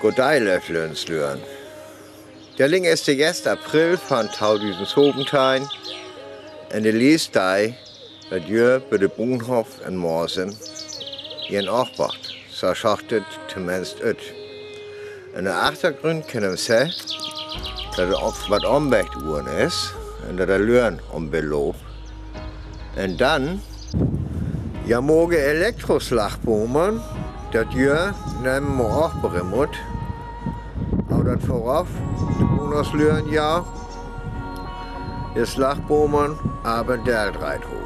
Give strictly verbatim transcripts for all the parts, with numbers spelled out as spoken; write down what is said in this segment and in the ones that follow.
Goddei, leev Lünnslüren. De Link is de ierste April von tweedusend zeventieen. Un de Leesdei, dat Jöör, bie de Bahnhoff en Maasem, en Achtbad. Soo schacht et tominnst ut. En de Achtergrund kann een sehn, dat et ok wat ombeet woren is un dat de Lüren ombeloopt. Un dan, jo, moge Elektroslagbomen, dat Jöör, nemm mer och beremmot. Aver dat vöraf, de Bahnhoffslüren, jo, de Slagbomen, aver deel drei to.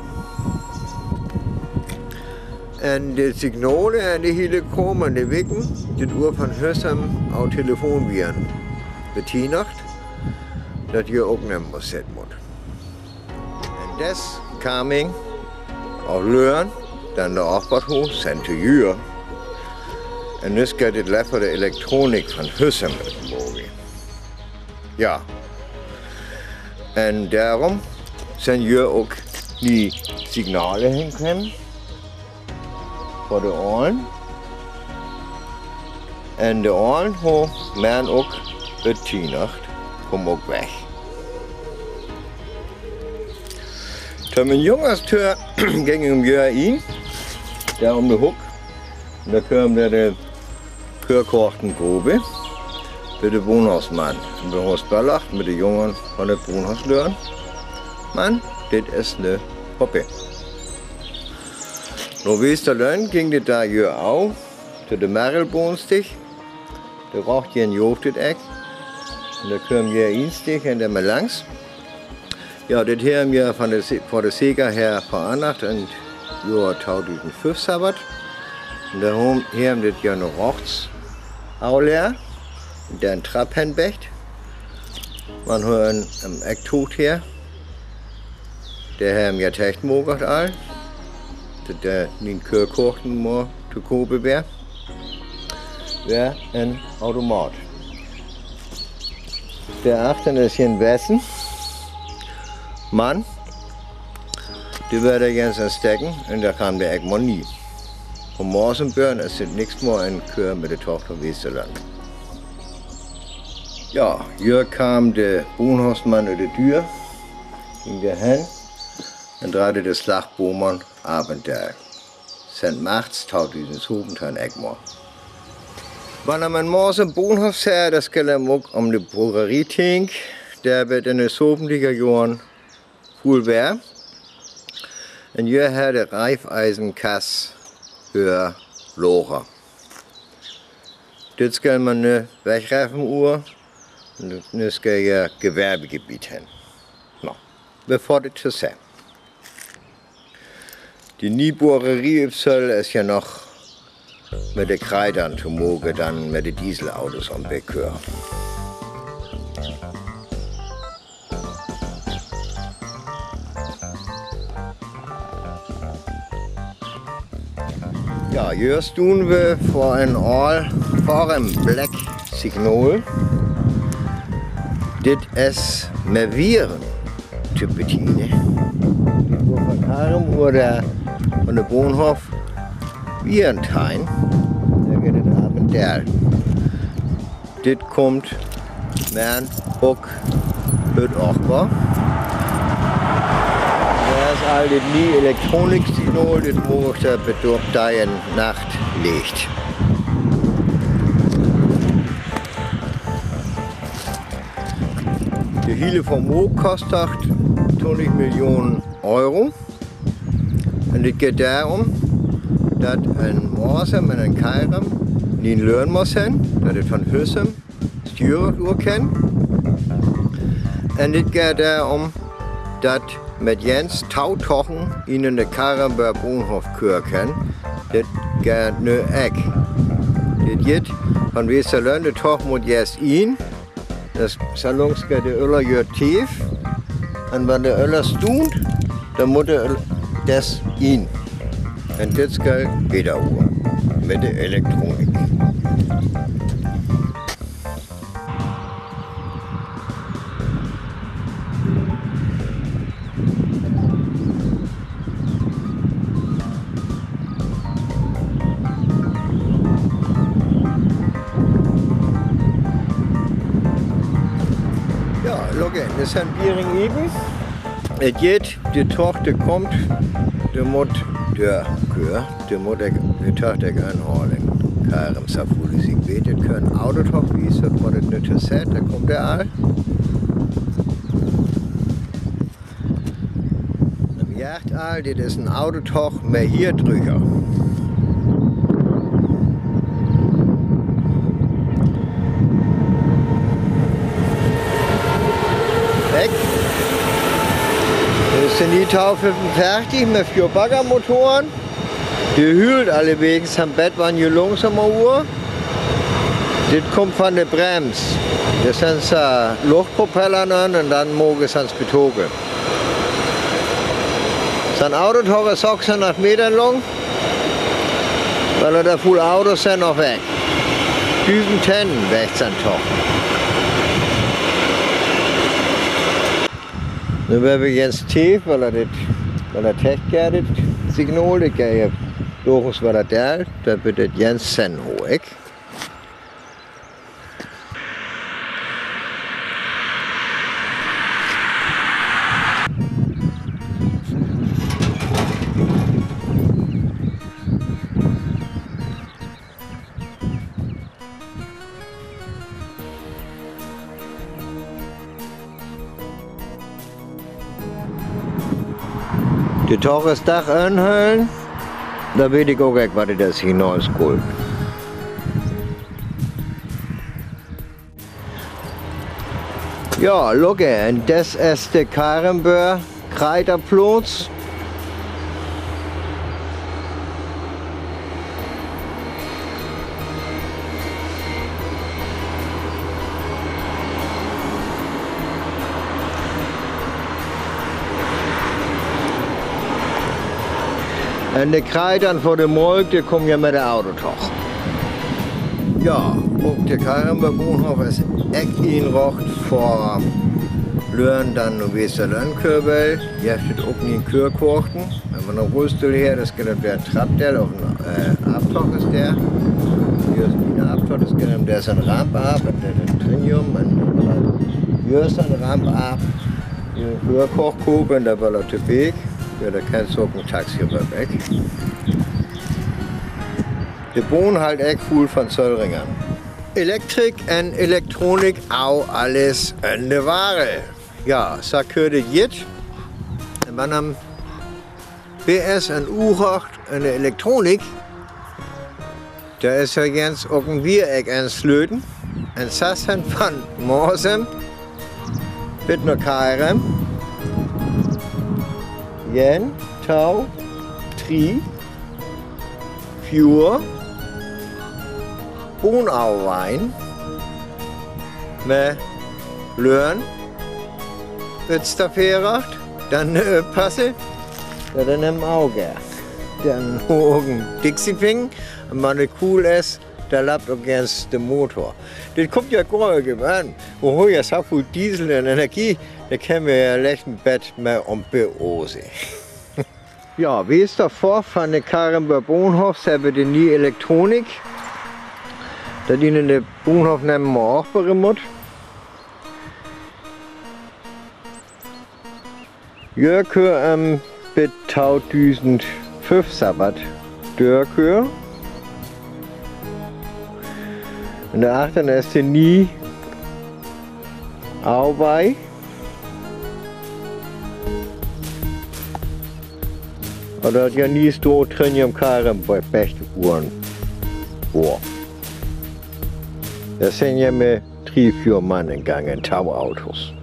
Un de Signale un de hiele Kraam, de Wieken, dit Uhr von Hüssem, aver Telefon wieren betienigt, dat Jöör ok nemm mer sett mot. Un des coming of Lüren, dan de Achtbad hooch, sent to Jöör. Un nu geiht et lever de Elektronik von Hüssem moge. Jo. Un dorum sent Jöör ok de Signale henkomen. Vör de Olen. Un de Olen hooch, mer ok betienigt, kom ok weg. Toom Junges Döör ging em Jöör in, dor om de Hook. Un dor kööm de Köörkorten kope, bie de Bahnhoffsmann. Un dor hooch belacht met de Jungen von de Bahnhoffslüren. Mann, dit is ne Hoppe. No Westerlönn ging de dor Jöör au, to de Merelbahn-Stigg. Dor röchs jen jo dit Eck. Un dor kööm Jöör in Stigg un dor mer langs. Jo, dit hebb wi von de Se-, vör de Sekerheit verandert em Johr tweedusend fünf, Sabbat. Un dor hebb wi dit jo no röchs aulea. Un dan Trapp henbeet. Mer hoolt em Eck Toog her. Dor hebb wi jo Technik al. Dat dor nich Köörkorten mol to kope weren. Wor en Automat. Dor achtern is hee en Wessen. Mann, dor wor dor jen en Stecken un dor kaam dor eich mol nie. Von Masenbörn is et nix mol en Köör met de Tochterwiese lang. Jo, hee kaam de Bahnhoffsmann ut de Döör, ging dor hen un dreide de Slagbomen av un deel. Sent März tweedusend söventieen eich mol. Wann mer en Masen Bahnhoff sett, dat gelt ok om de Borerie Tink, dor wor en de söventiger Johren vull wor. Un hee harr de Raiffeisenkass för Lager. Dit geiht mer nu wegräfen, Uhr. Un nu geiht hee Gewerbegebiet hen. No, bevör dit to sehn. De nie Borerie Upsal is jo noch met de Kreider to moge, dan met de Dieselautos am Bekör. Jo, hee stunn vör en aol Farem-Black-Signal. Dit es Mevieren to betiene. Dit wor von Farem oder von de Bahnhoff Wierenthein. Dor geiht et av un deel. Dit kummt mer ok hüt achtba. Dor es al dit nie Elektroniksignal, dit moog dor bedorf Dach un Nacht Licht. De hiele Vermogen kost twintig Millionen Euro. Un dit geiht dorum, dat en Masen un en Keirum nie en Lüren mol sent, dat et von Hüssem stüre woor kenn. Un dit geiht dorum, dat met jen twee Togen in de Keirummer Bahnhoff köre kenn. Dit geiht nu eich. Dit geiht von Westerlönn, de Tog mutt jes in. Dat Salonske, de Öller jöt tief. Un wann de Öller stunt, dan mutt de Öller des in. Un dit geiht wieter vör met de Elektronik. Sint Biering Iben. Et jeit, de Tog, de kump, de mutt, de Köh, de mutt ekj, de Tog, de ekj aanhole. Karem, soo väl es ekj weet, et keen Autotog wieet, oba et nüt nix, de kump al. Em Jacht al, dit es en Autotog, mer hia drügjer. Kjikj. Dit es de Nitau fiefunfeftich met veer Baggermotoren. De hüült allewegens en bät, wan et langsamer woat. Dit kump von de Brems. Dit sint, äh, Luchtpropeller, ne? Un dan moog et soms betogen. Sien Autotog es sas Meter lang, wiel doa väl Autos sint noch weg. Dusend Tenn wegt sien Tog. Nu webb wie Jens Teef, wiel hee dit, wiel hee Tech geiht, dit Signal, dit geiht doa, wiel hee deit, doa wett et Jens sien, hör ekj. De Tog is dach aanhoolen. Doa weet ekj uk, ekj weet, daut es hinaus cool. Jo, look, un dit es de Karembeur Kreiderploz. Un de Kreiders veur de Molk, dee kome jo met de Autotog. Jo, uk de Karembeur Bahnhof es ech en Rocht veur Lüe, dee no Westerlönn kome wellen. Dee haft uk nie Köh kocht. Wan eena Röstel hee, daut es genau de Trap, dee opp en, äh, Aftog es dee. Hee es en Aftog, daut es genau, doa es en Ramp aaf, un doa es en Trinium, un doa es en Ramp aaf. Hee haft Köh kocht, un doa wea hee too bang. Jo, doa kaun uk en Taxi rop, ech. De Bahn helt ech väl von Söllring. Elektrik un Elektronik, au alles en de Wage. Jo, soo kje dit. Un wan am B S en Uacht en de Elektronik, doa es hee Jens uk en Wieekj en Slöten. Un sas sint von Morsem bit no Karem. Jen, tau, tri, fief Bahnauwejen. Met Lüe, wet stafferat, dan, äh, passe. Jo, dan em Auge. Dan uk en Dixie-Fing, un wan et kolt es, dan lappt uk Jens de Motor. Dit kjemt jo goa ech aun. Wie hoolen jo soo väl Diesel un Energie, doa kjennen wie jo lecht en bät mea om beoze. Jo, wie es daut vör von de Karembeur Bahnhof, hee haft de niee Elektronik. Daut en de Bahnhof nemmen mer och bie mot. Jo, Köh, ähm, bit tausendfünf Sabbat. Dörköh. Un doa achtern es de niee Auwei. Oba daut jo nie soo drin em Karem bie Pecht woaren. Boah. Doa sent jo mea drie, veer Mann en Gang en Tauautos.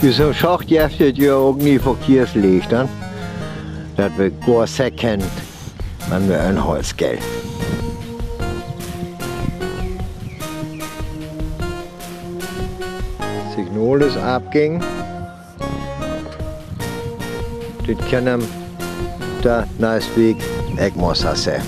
Dise Schacht jeft et jo uk nie Verkehrslichter. Daut wea goa second, wan wie en Holz gelt. Signal is aafging. Dit kan am de Nijsbeek Ekmos sègke.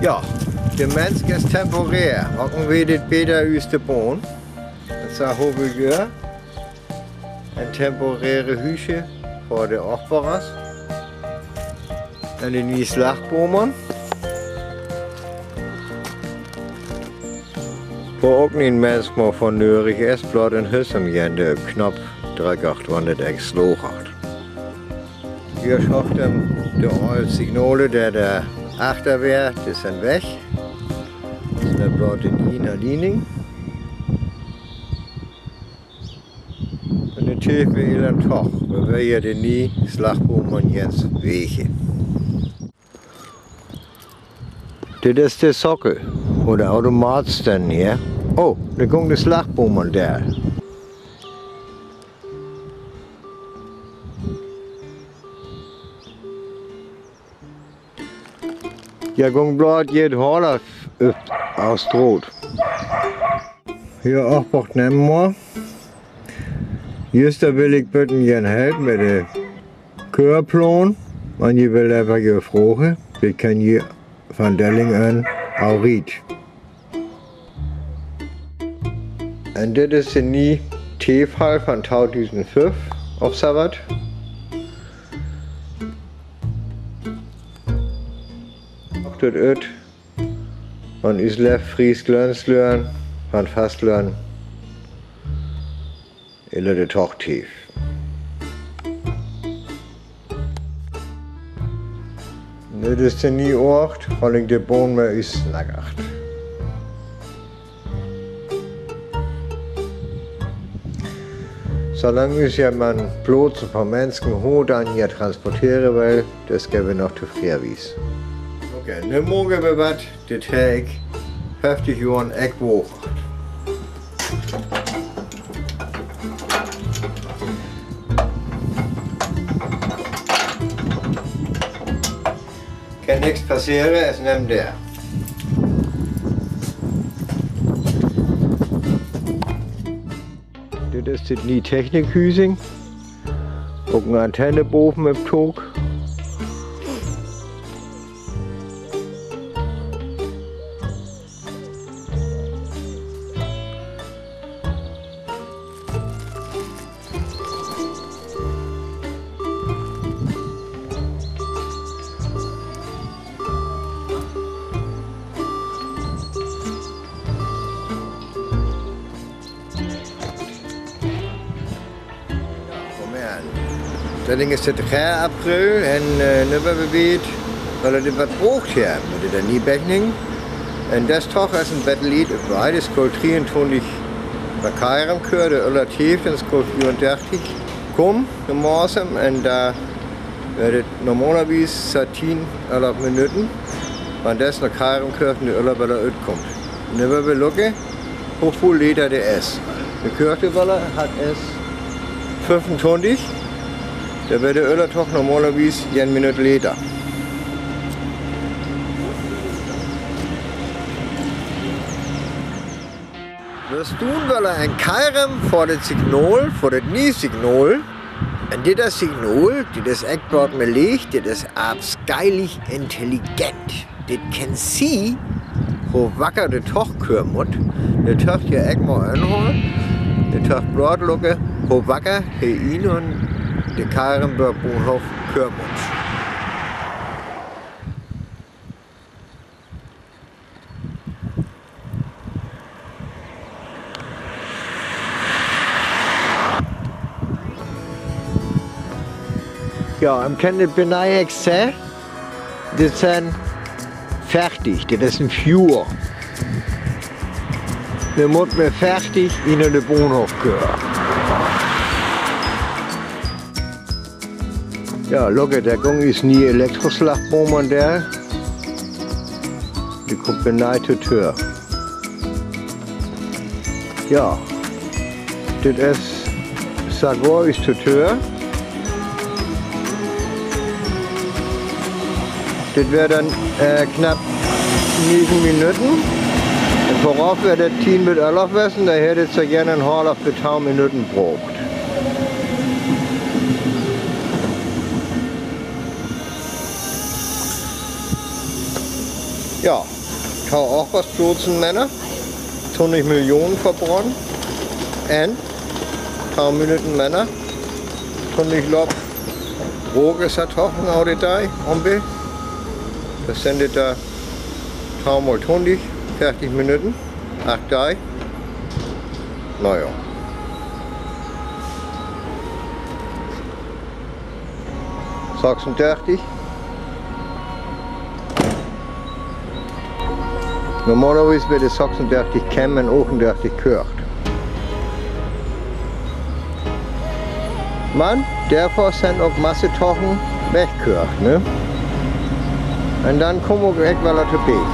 Jo, de Mensk is temporär. Warum weet et beter aus de Boon? Dat sag ik, jo. En temporäre Hüüsje för de Opwarers. En de nie Slagbomen. Wo ok nie en Mensk mea för nödig is, bloot en Hüssemjende op Knopp dröggt, wann et echt sloogt. Wi schaft de oolt Signale, de dor achter weren, de sent weg. Sent bloot de nie, ne Linie. En de Tief weer en Tog, wo wi de nie Slagbomen jetz wegen. Dit is de Sockel, wo de Automat stunn hie. Oh, dor kome de Slagbomen dor. Jo, gung bloot jet half, äh, aus Droht. Jo, och, wacht, nemm mol. Jüst dor well ik bidden, jen helpen met de Körplan. Wan ji wille, wat ji froge, wi kenne ji von Dellingen auriet. En dit is de nie Tiefhal von tweedusend fief of sowat. Dit is, un is lef fries Glönslören, von Fastlören. Ille de Tochtief. Dit is de nie Oort, wo ik de Boon mei is nagacht. Solang is jo man Ploots von Menschen hoot an je transportere well, dat geve wi noch to Freewies. Okay, nu moge wi wat. Dit hei ik feftig Johr ek woog. Kan niks passere, es nemm dor. Dit is dit nie Technikhüüsje. Ok, 'n Antenne boven op 'n Tog. Kom her. Dat Ding is de dree april en, eh, nu hebbe wi 't, wiel dat wat brookt hei, mot dat dan nie bäkning. En des Tog es en bät leet, op Weide School drieëntwintig, bie Keirum Kör, de Öller Teeft en School vierendertig. Kom, de Maßem, en dao wert et normalerwies seit tien, elf Minuten, wann des no Keirum Kör, de Öller Weller utkummt. Nu hebbe wi Lucke. Wie väl Liter dat es. De Körte Weller hät es fiefuntwintig. Dao wert de Öller Tog normalerwies een Minuut leet. Wi stoon Weller en Keirum vör dat Signal, vör dat nieje Signal. En dit Signal, dit is echt wat mer leet, dit is afscheilich intelligent. Dit kann sien, wo wacker de Tog kören mot. De Tog hei, ekj mot enhoolen. De Tog bloot loke, wo wacker hei en de Keirumer Bahnhof kören mot. Jo, em kann de benei ekse. Dit sent veertig, dit is en Viehr. Dee mot mer veertig en de Bahnhof kören. Jo, look, dao kummt es nie Elektroslagboom an, dee kummt benei to Döör. Jo, dit is, sag woar, es to Döör. Dit wert dan, eh, knapp negen Minuten. En vöraf wert et tien bit elf west, dao hät et soo jiern en haulf bit twölf Minuten brookt. Jo, Tau och wat Ploots en Männer. Twintig Millionen verbrannt. En twölf Minuten Männer. Twintig Lop. Droog es dat doch en Autodei, onbe. Dat sent dee dao twölf mol twintig, veertig Minuten. Acht Dei. Na jo. Sechsundertig. Normalerwies wert de sechsundertig kämmen, achtundertig köört. Mer därvör sent ok Massetogen wegköört, ne? Un dan kummen ok echt wal to Beeg.